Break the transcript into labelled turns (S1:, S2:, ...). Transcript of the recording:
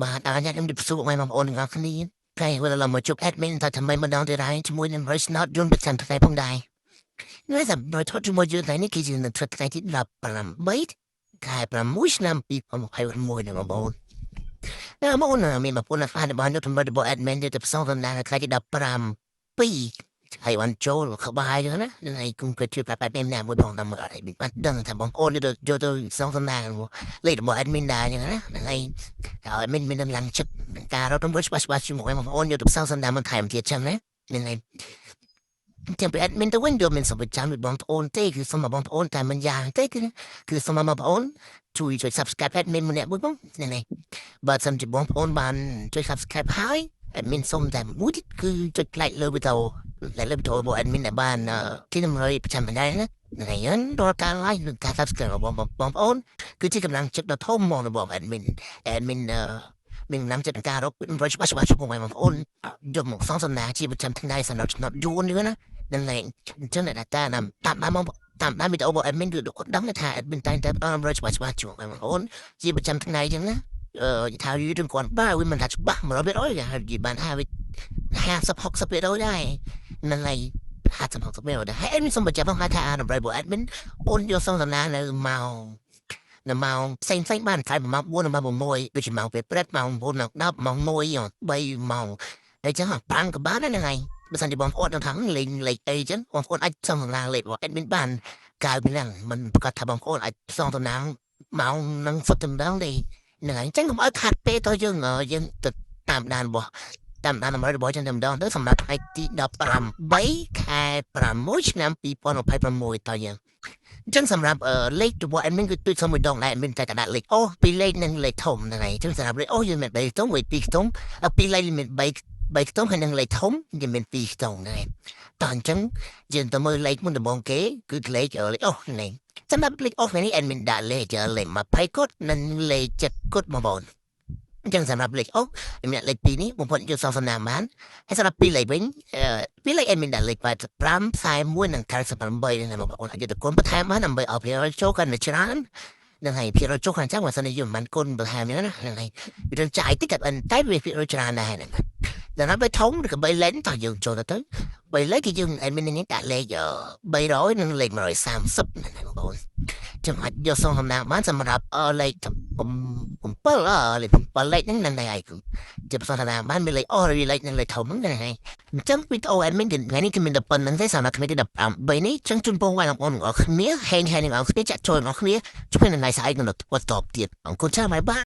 S1: បាទអញ្ញាខ្ញុំជម្រាបសួរបងប្អូនទាំងអស់គ្នាថ្ងៃវិលមកជួប admin ថាថ្មីម្ដងទៀតហើយជាមួយនឹង voice note យន្តប្រចាំថ្ងៃផងដែរនៅសម្រាប់ថតជាមួយយើងថ្ងៃនេះគឺជានៅថ្ងៃទី18ខែ6ឆ្នាំ2026នេះបងប្អូនតែមកអូនមានបងប្អូនខ្លះដែលបានយកតម្រូវរបស់ admin ទៅផ្សងសំណាងនៅថ្ងៃទី15 2ហើយបានចូលក្បែរចឹងណាហើយគុំគិតជួយប្រាប់ admin ណាមួយបងតាមមើលអត់ឲ្យបានដឹងថាបងប្អូនយកយកទៅផ្សងសំណាងលេខរបស់ admin ដែរចឹងណាហ្នឹងហើយហើយ admin មានកម្លាំងចិត្តការរត់ទៅច្បាស់ច្បាស់ជាមួយបងប្អូនយកទៅផ្សងសំណាងបន្ថែមទៀតចឹងណាហ្នឹងហើយចាំពី admin ទៅវិញយកមានសម្បត្តិចាំបងប្អូនទេគឺសូមបងប្អូនតែមិនយ៉ាងទេគឺគឺសូមបងប្អូនជួយជួយ subscribe admin ម្នាក់មួយផងហ្នឹងហើយបើសិនជាបងប្អូនបានជួយ subscribe ហើយ admin សូមតែមួយទៀតគឺចុច like លើវីដេអូ like លើវីដេអូរបស់ admin ដែលបានទីតម្រុយប្រចាំថ្ងៃណាហ្នឹងហើយដល់ការ like និងការ subscribe របស់បងប្អូនគឺជាកម្លាំងចិត្តដ៏ធំមករបស់ admin admin មានកម្លាំងចិត្តក្នុងការរកតម្រុយច្បាស់ច្បាស់ចំពោះបងប្អូនយកមកសងសំណាជាប្រចាំថ្ងៃសម្រាប់ឆ្នាំយួននេះណាហ្នឹងហើយអញ្ចឹងអ្នកតាតាមតាមបានមកតាមបានវីដេអូរបស់ admin គឺគាត់ដឹងថា admin តែងតែផ្ដល់តម្រុយច្បាស់ច្បាស់ជួងបងប្អូនជាប្រចាំថ្ងៃអញ្ចឹងណាអឺថាយឺតគាត់បើវាមិនថាច្បាស់100%គេហៅនិយាយបានថាវា50 60%ដែរហ្នឹងហើយ50 60%ដែរហើយ admin សូមបញ្ជាក់ផងថាតម្រុយរបស់ admin អូនយកសងសំណានៅម៉ោងនៅម៉ោងផ្សេងផ្សេងបានតែម៉ោង4ម៉ោង6ដូចជាម៉ោងពេលព្រឹកម៉ោង9ម៉ោង10ម៉ោង1 3ម៉ោងហើយចឹង5ក៏បានដែរហ្នឹងហើយបើសិនជាបងប្អូននឹងថាលេងលេខអីចឹងបងប្អូនអាចសងសំណាងលេខរបស់ admin បានកាលពីហ្នឹងមិនប្រកាសថាបងប្អូនអាចសងសំណាងម៉ោងនឹងសុទ្ធតែម្ដងទេហ្នឹងហើយអញ្ចឹងកុំឲ្យខាត់ពេលទៅយើងយើងទៅតាមដានរបស់តាមដានតម្រុយរបស់ចឹងតែម្ដងទៅសម្រាប់ថ្ងៃទី18ខែ6ឆ្នាំ2026តើយើងអញ្ចឹងសម្រាប់លេខរបស់ admin គឺទូចសុំមួយដងដែរ admin តែតែដាក់លេខអូពីលេខនិងលេខធំហ្នឹងហើយអញ្ចឹងសម្រាប់លេខអូយើងមាន3ខ្ទង់មួយ2ខ្ទង់ដល់ពីលេខមាន3 3ខ្ទង់ហើយនិងលេខធំយើងមាន2ខ្ទង់ហ្នឹងហើយតោះអញ្ចឹងយើងទៅមើលលេខមុនដំបូងគេគឺលេខលេខអូនេះសម្រាប់លេខអូនេះ admin ដាក់លេខលេខ20គត់និងលេខ7គត់បងប្អូនអញ្ចឹងសម្រាប់លេខអូមានលេខ2នេះបងប្អូនយកសងសំណាងបានហើយសម្រាប់ពីរលេខវិញពីរលេខ admin ដាក់លេខ85 41និង98នេះបងប្អូនអាចយកទៅគុណបន្ថែមបានដើម្បីឲ្យភាគរយចូលកាន់តែច្រើននឹងហើយភាគរយចូលកាន់ចាំបើសិនជាយើងមិនគុណបន្ថែមហ្នឹងណាហ្នឹងហើយវាត្រូវចាយតិចតែតែវាភាគរយច្រើនដែរហ្នឹងដល់ហើយធំឬក៏3លេខតោះយើងចូលទៅទៅ3លេខគឺយើង admin នេះដាក់លេខ300និងលេខ130ហ្នឹងបងប្អូនចាំអាចយកសងសំណាងបានសម្រាប់លេខ7លេខ7លេខហ្នឹងហ្នឹងហើយគឺជាផ្សងសំណាងបានមានលេខអូឬលេខនិងលេខធំហ្នឹងហើយអញ្ចឹងវីដេអូ admin ថ្ងៃនេះគឺមានតែប៉ុណ្្នឹងទេសម្រាប់ថ្ងៃទី18នេះចឹងជូនពរបងប្អូនទាំងអស់គ្នាហេងហេងទាំងអស់គ្នាចាក់ចូលទាំងអស់គ្នាជួបគ្នានៅថ្ងៃស្អែកនៅបន្តទៀតអរគុណច្រើន bye bye.